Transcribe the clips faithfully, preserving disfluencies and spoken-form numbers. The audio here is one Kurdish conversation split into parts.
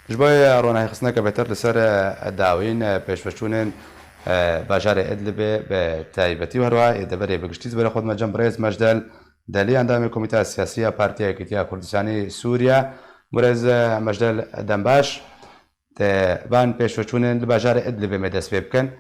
Ji bo ronahîxistineke bêtir li ser, e, dawîn, e, pêşveçûnên, e, bajarê Idlibê bi taybetî û herwiha ê deverê bi giştî, ji ber xwe dime cem birêz Mejdel Delî, endamê Komîteya Siyasî ya Partiya Yekîtiya Kurdistanê Sûriye. Birêz, e, Mejdel, dem baş. Di van pêşveçûnên li bajarê Idlibê me dest pê bikin.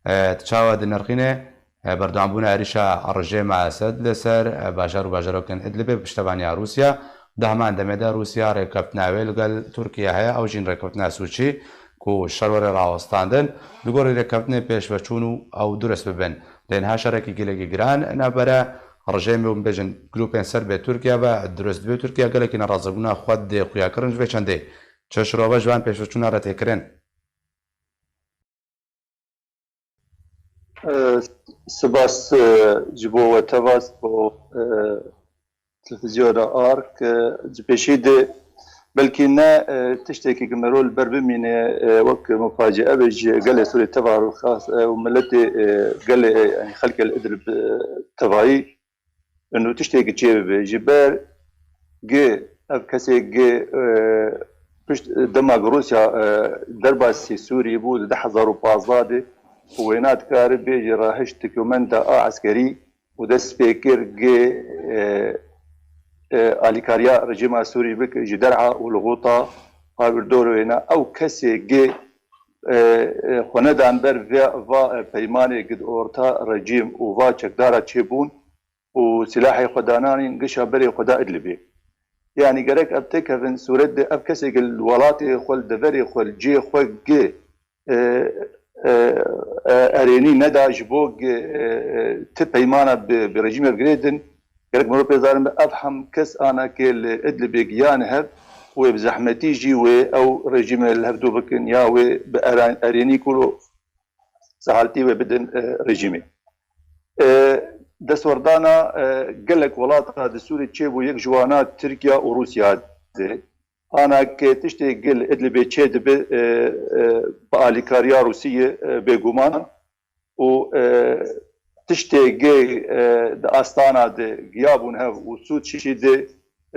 E, tu çawa dinirxîne, e, berdewambûna êrîşa rejêma Esed li ser, e, bajar û bajarokên Idlibê bi piştevaniya Rûsya? Di heman demê de Rûsya rêkeftina wê li gel Tirkiye heye, ew jî rêkeftina Sûçî ku şer were rawestandin. Li gorî rêkeftinê pêşveçûn û ew durist bibin. Lê niha şerekî gelekî giran navbera rejêmê û, bêjin, grûpên ser bê Tirkiye ve durist dibe. Tirkiye gelekî nerazîbûna xwe dê xuyakirin ji vê çendê. Çi şirove ji van pêşveçûna re tê kirin? E, spas, e, ji bo we teva, ji bo, e, televîzyona Ark, e, ji pêşî de belkî ne, e, tiştekî ku merov li ber bimîne, e, wek mufaciye be ji gelê Sûrê teva rûxas, e, û miletê, e, gelê, e, yanî xelkê li Idlib, e, tevayî. Û tiştekî çê bibe. Ji ber gi ev kesê gi, e, pişt dema ku Rûsya, e, derbasî Sûrî bû di du hezar û pazdeh de, û wêna dikare bêjî rahişt dokumenta a eskerî û dest pê kir gi, e, e, alîkariya rejîma Sûrî bike ji derha û li xûta hawirdor wêna. Ew kesê gi, e, e, xwe nedan ber vê, va, e, peymanê gi di orta rejîm û va çekdara çêbûn, û silahê xwe dananîn gişa berê xwe da Idlibê. Yanî gerek ev têkevin sûret de ev kesê ki li welatê xwe, li deverê xwe, li cihê xwe gi, e, e, e, erênî neda ji bo gi, e, e, ti peymana bi, bi rejîmê girêdin, gerek mirov pê zarin be ev hem kes ana ke li Idlibê giyane hev û wê bi zehmetî jî wê ew rejîmê li hev dû bikin ya wê bi eran-, erênî ku sehaltî wê bidin, e, rejîmê. E, destwerdana, e, gelek welata di Sûrî çêbû, yek ji wana Tirkiye û Rûsya de. Ana ke tiştê gil Idlibê çêdibe, e, e, bi alîkariya Rûsiyê, e, bêguman û, e, tiştê gê, e, di astana de giyabûn hev û sûd şî de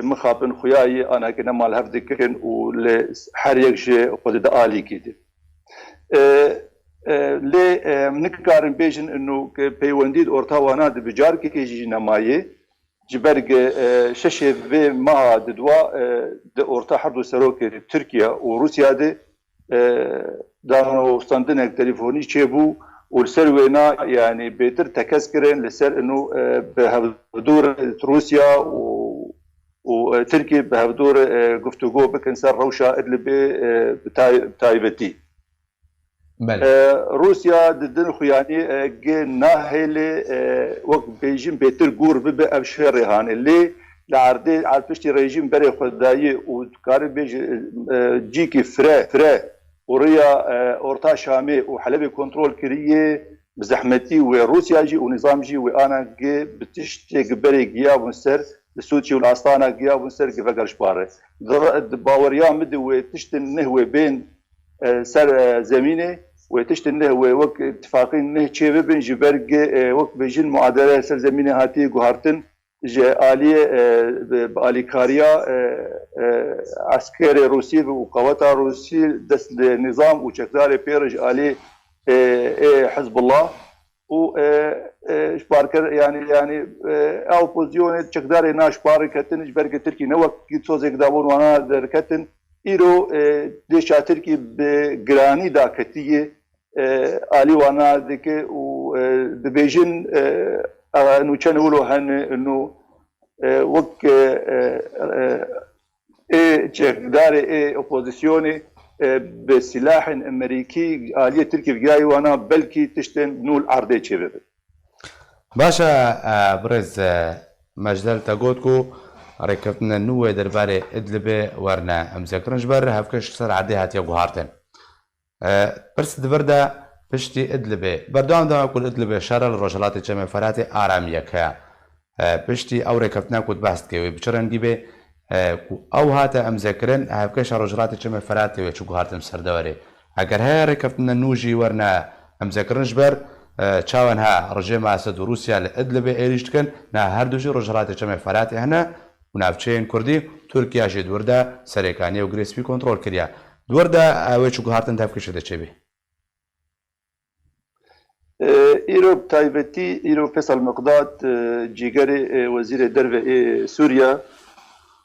mixabin xuya yê anakî nema li hev dikirin û li her yek ji xwe di alîkî de. E, e, lê, e, nikarin bêjin inu ke peywendî di orta wana de bi carkekê jî nemaye. Ji ber ke, e, şeşê vê meha di dua, e, di orta her du serokê Tirkiye û Rûsya de, e, danûstandinek telefûnî çêbû û li ser wêna, yanî bêtir tekez kirin li ser inu, e, bi hevdûr Rûsya û, û, e, Tirkî bi hevdûr, e, guftûgo bikin ser rewşa Idlibê, e, bi tay-, bi taybetî. Belê. E, Rûsya di din xuyanî, e, gi nahêlê, e, wek bêjin bêtir gûr bibe ev şerê hanê. Lê li erdê, erd piştî rejîm berê xwe dayî û dikare bêje, e, cîkî fire, fire û riya, e, Orta Şamê û Helebê kontrol kiriye, bi zehmetî wê Rûsya jî û nîzam jî wê ana gi bi tiştê gi berê giyabûn ser, li Sûçî û li Astana giyabûn ser gi veger ji pare. Di, di baweriya min de wê tiştin nih wê bên, e, ser, e, zemînê, wê tiştin nih wê wek tifaqî nih çê bibin, ji ber gi, e, wek bêjin muadele ser zemînê hatiye guhartin, ji aliyê, e, bi, bi alîkariya, e, e, eskerê Rûsî û qeweta Rûsî dest li nîzam û çekdarê pê re ji alî, e, ê Hizbullah û, e, e, ji parker, yanî, yanî, e, ew pozisyonê çekdarê na ji par ketin, ji ber ke Tirkî ne wekî sozek dabûn wana derketin. Îro, e, dêşa Tirkî bi giranî daketiye, e, alî wana dike û, e, dibêjin, e, e, nûçe wilo hene, nû, e, wek, e, e, e, ê çekdarê ê opozisyonê, e, bi silahên Amerîkî aliyê Tirkî giyayî wana belkî tiştên nû li erdê çêbibin. Baş e, e, birêz, e, Mejdel te got ku rêkeftinên nû wê derbarê Idlibê werine imzekirin, ji ber hevkeş li ser erdê hatiye guhartin. E, pirs di vir de piştî Idlibê, berdewam dema ku li Idlibê şer e, li rojhilatê Çemê Feratê aramiyek heye. E, piştî ew rêkeftina ku tu behs dikê wê bi çi rengî bê, e, ku ew hate emzekirin, hevkeşa rojhilatê Çemê Feratê wê çi guhartin ser deverê. Eger heye rêkeftina nû jî werine emzekirin ji ber, e, çawa niha rejêma Esed û Rûsya li Idlibê êrîş dikin, niha her du jî rojhilatê Çemê Feratê hene û navçeyên Kurdî, Tirkiye jî di wir de Serêkaniyê û Girê Spî kontrol kiriye. Di wir de, e, wê çi guhartin tevkişê de çêbî? E, îro bi taybetî, îro Feysel Miqdad, e, cîgerê, e, wezîrê derve ê Sûriye,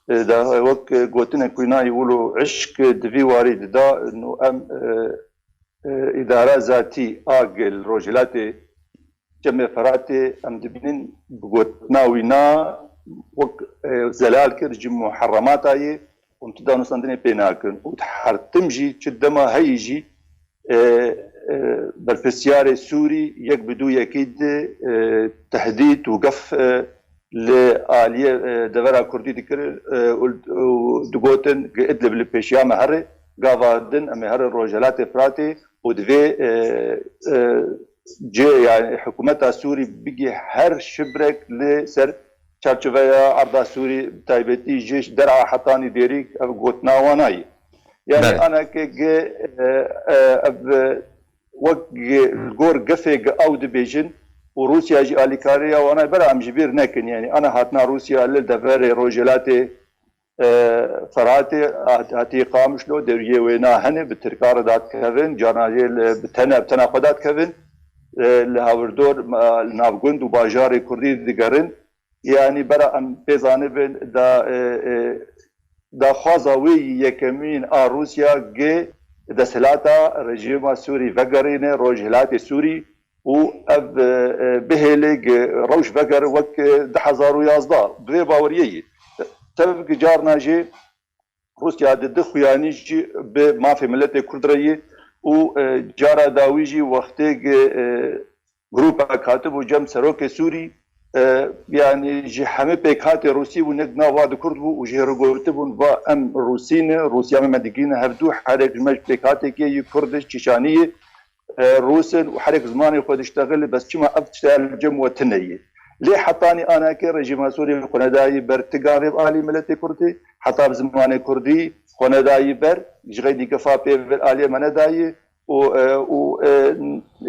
e, da wek, e, gotinek wî nayî wilo eşk, e, di vî warî dida, no em, e, e, îdara zatî a gel rojhilatê Çemê Feratê em dibînin bi gotina wî na wek, e, zelal kir ji muherremata yê û tu danûstandinê pê nakin û di her tim jî çi dema heyî jî, e, e, berpirsiyarê Sûrî yek bi dû yekî di, e, tehdît û gef, e, li aliyê, e, devera Kurdî dikir, e, û, û digotin gi Idlib li pêşiya me here, gava din em ê herin Rojhilatê Firatê û divê, e, e, cê, yani hikûmeta Sûrî bigê her şibrek li ser çarçoveya erda Sûrî, bi taybetî ji dera hetanî dêrî ev gotina wan a ye. Yani Belê. Aneke gi, e, e, ev, e, wek gi, li gor gefê gi ew dibêjin û Rûsya jî alîkariya wana bera em ji bîr nekin. Yani ana hatina Rûsya li deverê Rojhilatê, e, Feratê, hat-, hatî Qamişlo, dewriyê wêna hene, bi Tirka re dadikevin, carna jê li, bi tene, bi tena xwe dadikevin, e, li hawirdor, e, li navgund û bajarê Kurdî digerin. Yani bera em pê zanibin da, e, e, daxwaza wê yî yekemîn a Rûsya gi desthilata rejîma Sûrî vegerîne Rojhilatê Sûrî û ev, e, e, bihêle gi rewş veger wek, e, du hezar û yazdeh. Bi vê baweriyê yî. Tev gi carna jî Rûsya di du xuyanî jî bi mafê miletê Kurd re yî û, e, cara dawî jî wextê gi, e, grûpek hatibû cem serokê Sûrî, e, yanî ji hemî pêkhatê Rûsî bû, nek nava di Kurd bû û jê re gotibûn, va em Rûsî ne, Rûsya me, me digihîne hevdû, herek ji me ji pêkhateke yî Kurd e, Çîçanî ye, e, Rûs in û herek zimanê xwe diştexile, bes çima ev tişta li cem we tune ye? Lê hetanî anake rejîma Sûrî xwe nedayî ber ti gavê bi alî miletê Kurdî, heta bi zimanê Kurdî xwe nedayî ber, ji xeydî gefa pê vir aliyê me nedayî û, e, û, e,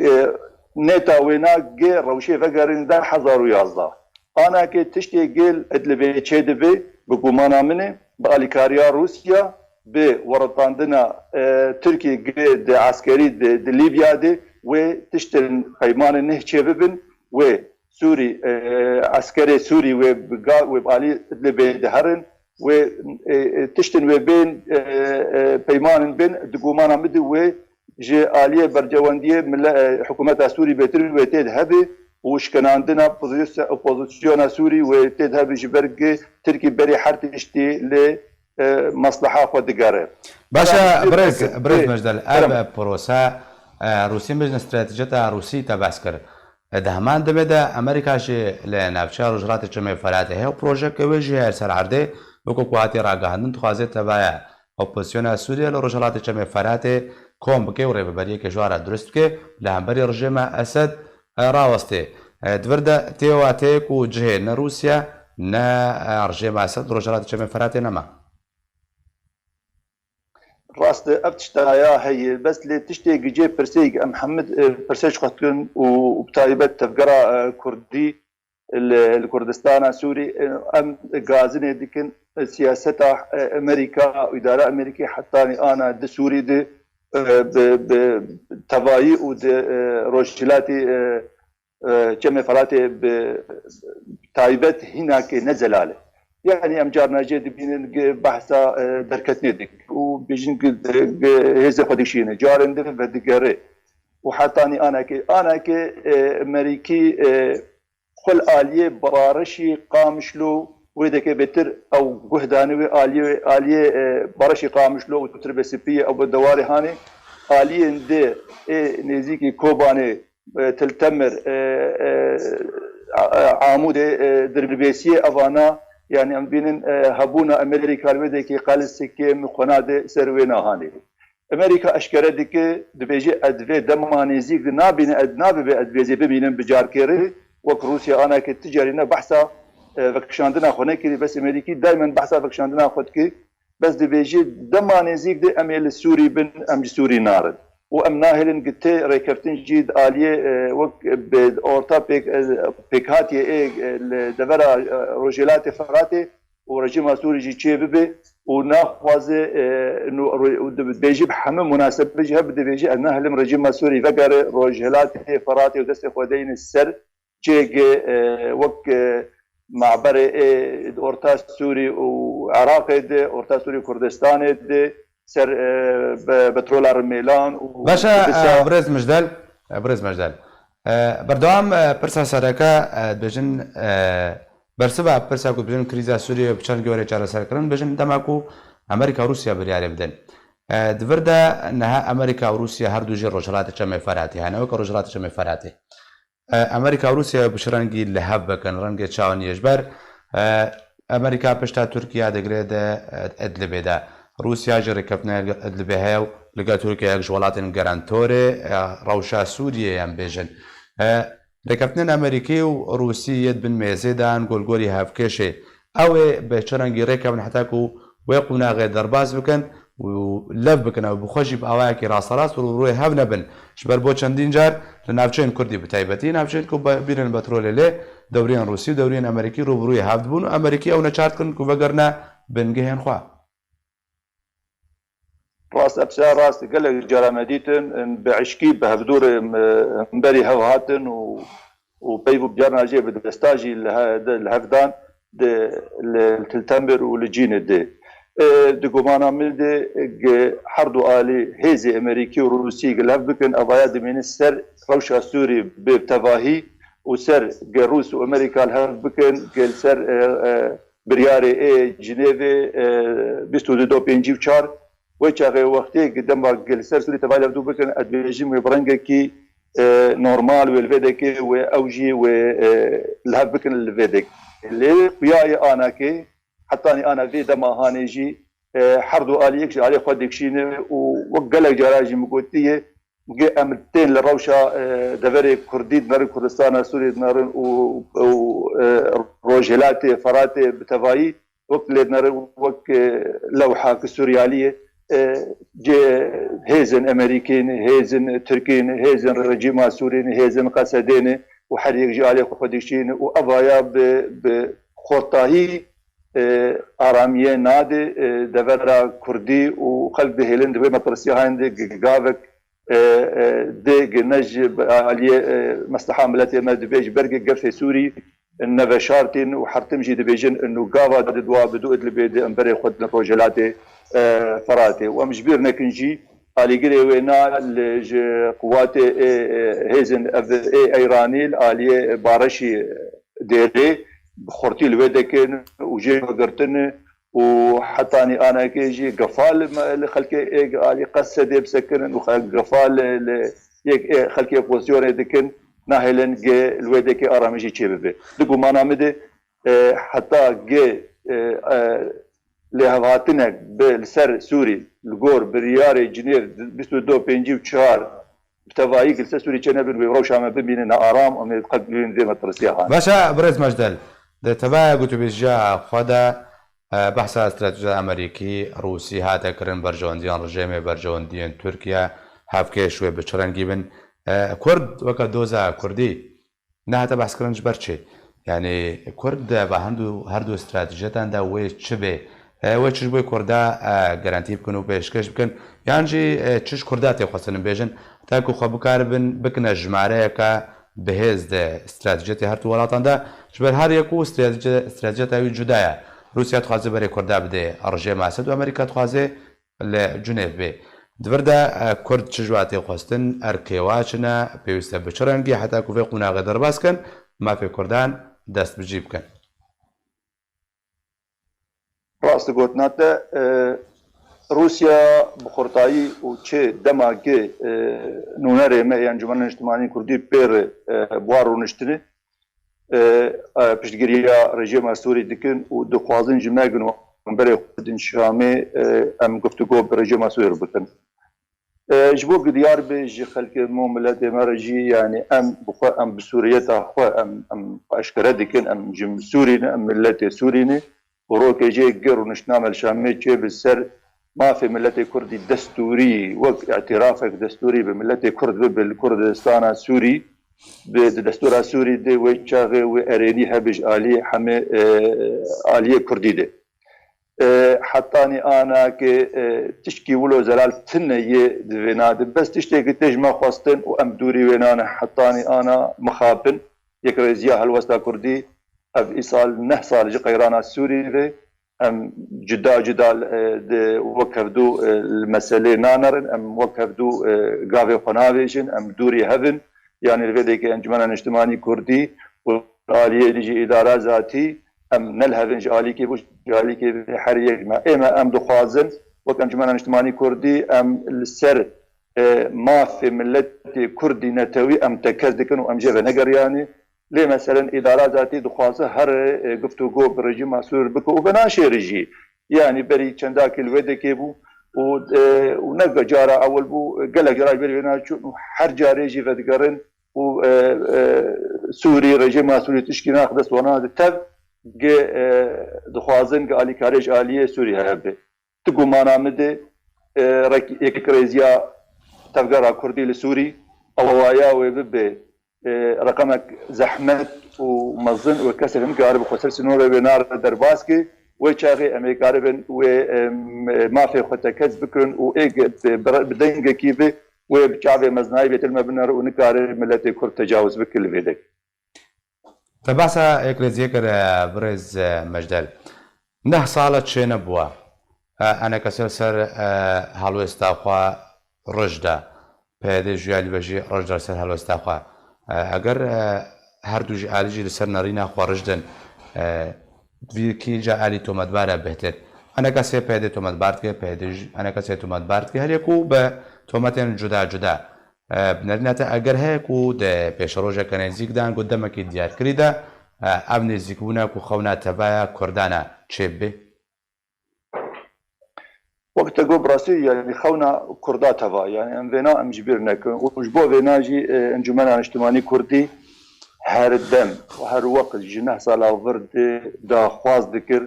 e, neta wêna gê rewşê vegerîn der hezar û yazdeh. Anake tiştê gel Idlibê çêdibe, bi gumana min e, bi alîkariya Rûsya, bi weritandina, e, Tirkî gi di eskerî di, di Lîbya de wê tiştin peymanê neh çêbibin, wê Sûrî, e, eskerê Sûrî wê bi ga-, wê bi alî Idlibê diherin, wê, e, e, tiştin wê bên, e, e, peymanin bin, di gumana min de wê ji aliyê bercewendiyê mile-, e, hikûmeta Sûrî bêtir wê tê de hebe û şikenandina pozisyon-, opozisyona Sûrî wê tê de hebe ji ber gi Tirkî berê her tiştî li, e, mesleha xwe digere. Baş e, Bera birêz, birêz Mejdel, ev prose, e, Rûsî mijne stratejiyeta Rûsî te behs kir. E, di heman demê de Amerîka jî li navçeya Rojhilatê Çemê Feratê heye û projeyeke wê jî heye li ser erdê, wekî ku hatiye ragihandin, dixwaze tevaya opozisyona Sûriye li Rojhilatê Çemê Feratê kom bike û rêveberiyeke ji wan re dirust bike, li hemberî rejîma Esed, e, rawestê. E, di vir de tê wateyê ku cihê ne Rûsya, ne, e, rejîma Esed li Rojhilatê Çemê Feratê nema. Rast e, ev tişta ya heye. Bes lê tiştê gicê pirsê, em hemid, e, pirsê ji xwe dikin û, û bi taybet tevgera, e, Kurdî li, li Kurdistana Sûrî, e, em gazinê dikin, e, siyaseta, e, Amerîka û îdara Amerîkî hetanî ana di Sûrî de, e, bi, bi tevayî û di, e, Rojhilatê, e, e, Çemê Feratê bi taybet hînakê ne zelal e. Yani em carna jê dibînin ki behsa, e, derketinê dikin û bêjin ki, e, ki hêzê xwe dişîne. Carên din vedigere. Û hetanî anakê, anakê, e, Amerîkî, e, xwe li aliyê barişî Qamişlo wê dike bêtir ew guh dane wê aliyê, aliyê, e, barişî Qamişlo û Tirbê Spî ye, ew bi dewarê hanê aliyên di ê nêzîkî Kobanê, e, Til Temir, e, e, a-, a-, Amûdê, e, Dirbêsiyê evana, yani em bînin, e, hebûna Amerîka li wê dekê qal sikê min xwe nade ser wê nahanê. Amerîka eşkere dike, dibêje, ez vê dema nêzîk de nabîne, ez nabibe ez vê zê bimînim bi carkê re, wek Rûsya anake ti carî ne behsa, e, vekişandina xwe nekirî, bes Amerîkî daymen behsa vekişandina xwe dike. Bes dibêje, dema nêzîk de em ê li Sûrî bin, em ji Sûrî narin. Û em nahêlin ki tê rêkeftin jî di aliyê, e, wek bi orta pêk, e, pêkhatiyê ê, e, li devera, e, Rojhilatê Feratê û rejîma Sûrî jî çê bibe, û naxwaze, e, nû-, û dibêjî bi hemû munasebet jî hev dibêjî, ez nahelim rejîma Sûrî vegere Rojhilatê Feratê û destê xwe deyne ser cêgê, e, wek, e, maberê ê Orta Sûrî û Iraqê de, Orta Sûrî û Kurdistanê de ser, e, be-, petrola rimêlan û Baş e, dibisa e, birêz Mijdel, e, birêz Mijdel. E, berdewam, e, pirsa sereke, e, dibêjin, e, bersiva pirsa ku dibêjin krîza Sûriyê bi çend gorê çareser kirin, dibêjin dema ku Amerîka û Rûsya biryarê bidin. E, di vir de niha Amerîka û Rûsya her du jî Rojhilatê Çemê Feratê hene, weke Rojhilatê Çemê Feratê. E, Amerîka û Rûsya bi çi rengî li hev bikin, rengê çawa niyê ji ber, e, Amerîka pişta Tirkiye digire de, e, Idlibê de. Rûsya jî rêkeftinê Idlibê heye û li gel Tirkiye yek ji welatên garantorê, e, rewşa Sûriyê em bêjin. E, rêkeftinên Amerîkî û Rûsî yê di bin mêzê de an golgorî hevkêşê. Ew ê bi çi rengî rêkevin heta ku wê qonaxê derbas bikin û lev bikin ew bi xwe jî bi awayekî rasterast rûbirûyê hev nebin. Ji ber bo çendîn car li navçeyên Kurdî bi taybetî, navçeyên ku be-, bîrên petrolê lê dewriyên Rûsî û dewriyên Amerîkî rûbirûyê hev dibûn û Amerîkî ew neçar dikin ku vegerine bingehên xwe. Rast, ev pirsîyara rast e. Gelek cara me dîtin, em bi eşkî, bi hevdûrê em, em berî hev hatin û, û peyv û carna jê bi desta jî li he-, de, li hev dan di, li, li Til Temir û li Cînê de. E, di gumana min de, ge her du alî hêzê Amerîkî û Rûsî ge li hev bikin, evaya dimîne ser rewşa Sûrî bi tevahî û ser ge Rûs û Amerîka li hev bikin, ge li ser, e, e, biryarê ê Cinêvê, e, bîst û du do pêncî û çar, wê çaxê wextê ki dema ki li ser Sûrî tevayî levdû bikin, ez dibêjim wê bi rengekî, e, normal wê li vê dekê wê ew jî wê, e, li hev bikin li vê dekê. Lê xuya yê anakê, hetanî ana vê dema hanê jî, e, her du alî yek ji alî xwe dikişîne û wek gelek cara jî min gotiye, Ge em tên li rewşa, e, deverê Kurdî dinerin, Kurdistana Sûriyê dinerin û, û, e, Rojhilatê Feratê bi tevayî wek lê dinerin, wek, e, lewhak Sûriyaliyê, e, cê hêzên Amerîkî ne, hêzên Tirkî ne, hêzên rejîma Sûrî ne, hêzên Qesedê ne û her yek jî alê xwe dikişîne û evaya bi, bi xortahî, e, aramiyê nade, e, devera Kurdî û xelk dihêlin di wê metirsiyahayên de g-, g-, gavek e, e, dê gi ne ji aliyê, e, mesleha miletê me dibê ji ber gi gefê Sûrî ne veşartîn û her tim jî dibêjin inu gava di dua bi du Idlibê di em berê xwe din Rojhilatê, e, Feratê. Û em ji bîr nekin jî alîgirê wê na li ji quwatê ê, e, hêzin ev ê Eyranî li aliyê Bareşî dêrê bi xurtî li wê dekin û jê girtin û hetanî anekê jî gefa li me, li xelkê ê alî Qesedê bisekirin û xelk gefa li, li yek ê xelkê opozisyonê dikin, nahêlin ge li wê dekê aramî jî çêbibe. Di gumana min de, e, heta ge, e, e, lêhevhatinek bi li ser Sûrî li gor biryarê Cinêv bîst û du pêncî û çar bi tevayî li ser Sûrî çênebin, wê rewşa me bimîne nearam, em ê qet bibînin vê metirsiya han. Baş e, birêz Mejdel, di tevaya gotûbêjiya xwe de, e, behsa stratejiya Amerîkî, Rûsî hate kirin, berjewendiyên rejêmê, berjewendiyên Tirkiye, hevkêş wê bi çi rengî bin? E, Kurd weke doza Kurdî nehate behskirin ji ber çi? Yani Kurd di va hindu, her du stratejiyetan de wê çi bê? E, wê çi ji bo Kurda, e, garantî bikin û pêşkêş bikin? Yan jî, e, çi ji Kurda tê xwestin bêjin? Heta ku xwe bikaribin, bikine jimareyeke bihêz di stratejiyetê her du welatan de. Ji ber her yek û strateji-, stratejiyeta wî cuda ye. Rûsya dixwaze berê Kurda bidê rejêma Esed û Amerîka dixwaze li Cinêv bê. Di vir de, e, Kurd çi ji wa tê xwestin, erkê wa çi ne, pêwîst e bi çi rengî, heta ku vê qonaxê derbas kin, mafê Kurdan dest bi cî bikin. Rast gotina te, e, Rûsya bi xurtayî û çi dema ki, e, nûnerê me yan Cumhuriyet Niştimanî Kurdî pê re, e, bi wan rûniştinê, e, e, piştgiriya rejîma Sûrî dikin û dixwazin ji me gin û berê xwe din Şamê, e, em guftûgo bi rejîma Sûrî re bikin. E, ji bo ku diyar be ji xelkê me û miletê me re jî, yanî em bi xwe, em bi Sûriyeta xwe, em, em xwe eşkere dikin, em ji Sûrî ne, em miletê Sûrî ne. Û rokê jê gir û niştname li Şamê çê bi ser mafê miletê Kurdî destûrî, wek îtirafek destûrî bi miletê Kurd bibe li Kurdistana Sûrî, bi, di destûra Sûrî de wê çaxê wê erênî hebe ji alî hemê, e, aliyê Kurdî de. E, hetanî ana ke, e, tişkî wilo zelal tune yê di vê nadê. Bes tiştê ke tê ji me xwestin û em dûrî wê nane hetanî ana mixabin. Yekrêziya Helwesta Kurdî ev îsal neh sal ji qeyrana Sûrî ve. Em cuda cuda, e, di wek hevdû, e, li meselê nanerin. Em wek hevdû, e, gavê xwe navêjin. Em dûrî hev in. Yanî li vê dê ke Encûmena Niştimanî Kurdî û aliyê jî îdara zatî, em ne li hev in ji alîkê bû, ji alîkê bê her yek me. Ê me em dixwazin, wek Encûmena Niştimanî Kurdî, em li ser, e, mafê miletê Kurdî netewî em tekez dikin û em jê ve negeriyanê. Lê meselen îdara zatî dixwaze here, e, guftûgo bi rejîma Sûr bike û bi naşêrî jî. Yanî berî çendakî li wê dekê bû û, e, û ne cara ewil bû, gelek cara berî wê naçûn û her carê jî vedigerin û, e, e, Sûrî, rejîma Sûrî tişkî nax dest wana di tev gi, e, dixwazin gi alîkarê ji aliyê Sûrî hebe. Ti gumana min de, e, rek-, yekrêziya tevgera Kurdî li Sûrî, ewaya wê bibe, e, reqemek zehmet û mezin û kesek nikare bi xwe ser sînorê wê nare derbas ke, wê çaxê em ê karibin wê, e, mafê xwe tekez bikin û ê ge-, bi, bi dengekî bi wê bi çavê mezinayî bê til me binere û nikare miletê Kurd tecawuz bike li vê dek. Te behsa yekrêziyê kir, e, birêz, e, Mecdel. Neh sal e çê nebûwa. E, enekesê li ser, e, helwêsta xwe rij da. P Y D jî ya lî ve jî rij da li ser helwêsta xwe. E, eger, e, her du jî alî jî li ser nerîna xwe rij din, e, vî kî ca alî tometbar e bêhtir. Enekesê P Y D tometbar dike, P Y D jî enekesê tometbar dike. Her yek û bi tometên cuda cuda. E, bi nerîna te eger heye ku di pêşerojeke nêzîk de, ku demekî diyarkirî de, e, ev nêzîkbûne ku xewna tevaya Kurdan e, çê bibe? Wek te got, bi rastî, yanî xewna Kurda teva, yanî em vêna em ji bîr nekin. Û ji bo vêna jî, e, Encûmena Niştimanî Kurdî her dem, her wext ji neh sala vir de daxwaz dikir,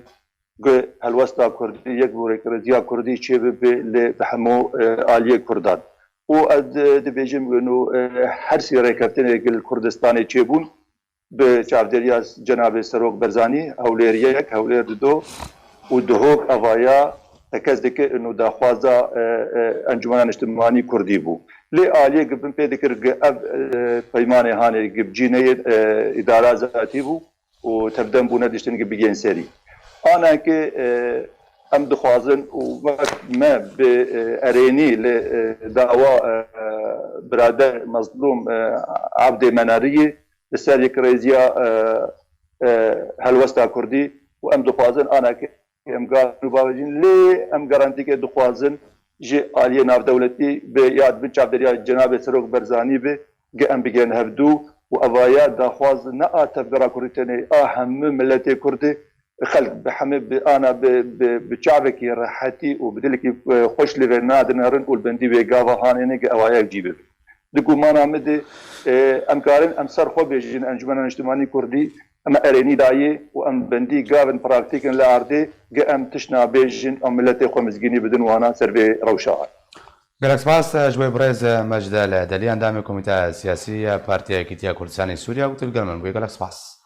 ku helwesta Kurdî, yek bû rêkrêziya Kurdî çê bibe li bi hemû, e, aliyê Kurdan. Û ez, e, dibêjim, û, e, her sî rêkeftinê li Kurdistanê çêbûn, bi çavdêriya Cenabê Serok Berzanî, Hewlêr yek, Hewlêr dido û Duhok evaya tekez dike û daxwaza, e, e, Encûmena Niştimanî Kurdî bû. Lê aliyê gi bin pê dikir gi ev, e, peymanê hanê gi bi cî neyê, e, îdara zatî bû û tevdem bûne diştin ki bigên serî. Aneke, e, em dixwazin û wek me bi, e, erênî li, e, dawa, e, birader Mezlûm, e, Abdê Menariyê li ser yekrêziya, e, e, helwesta Kurdî û em dixwazin aneke em gar û bavêjin, lê em garantîke dixwazin ji aliyê navdewletî bi ya di bin çavdêriya Cenabê Serok Berzanî bi, gi em bigên hevdû û evaya daxwaz ne a tevgera Kurdî tenê, a hemû miletê Kurdî, xelk bi hemî bi ana bi, bi, bi çavekî rehetî û bi dilekî, e, xweş li vê nadin herin û li bendî wê gava hanê ne gi evaya cî bibe. Di gumana min de, e, em karin em ser xwe bêjin Encûmena Niştimanî Kurdî, em erênî dayê û em bendî gavin praktîkin li erdê, gi em tişt nabêjin, em miletê xwe mizgînî bidin wana ser vê rewşa. Gelek spas, e, ji bo birêz, e, Mecdel Delî, endamê Komîteya Siyasî ya Partiya Yekîtiya Kurdistanê Sûriye, û tu li gel min bûyî. Gelek spas.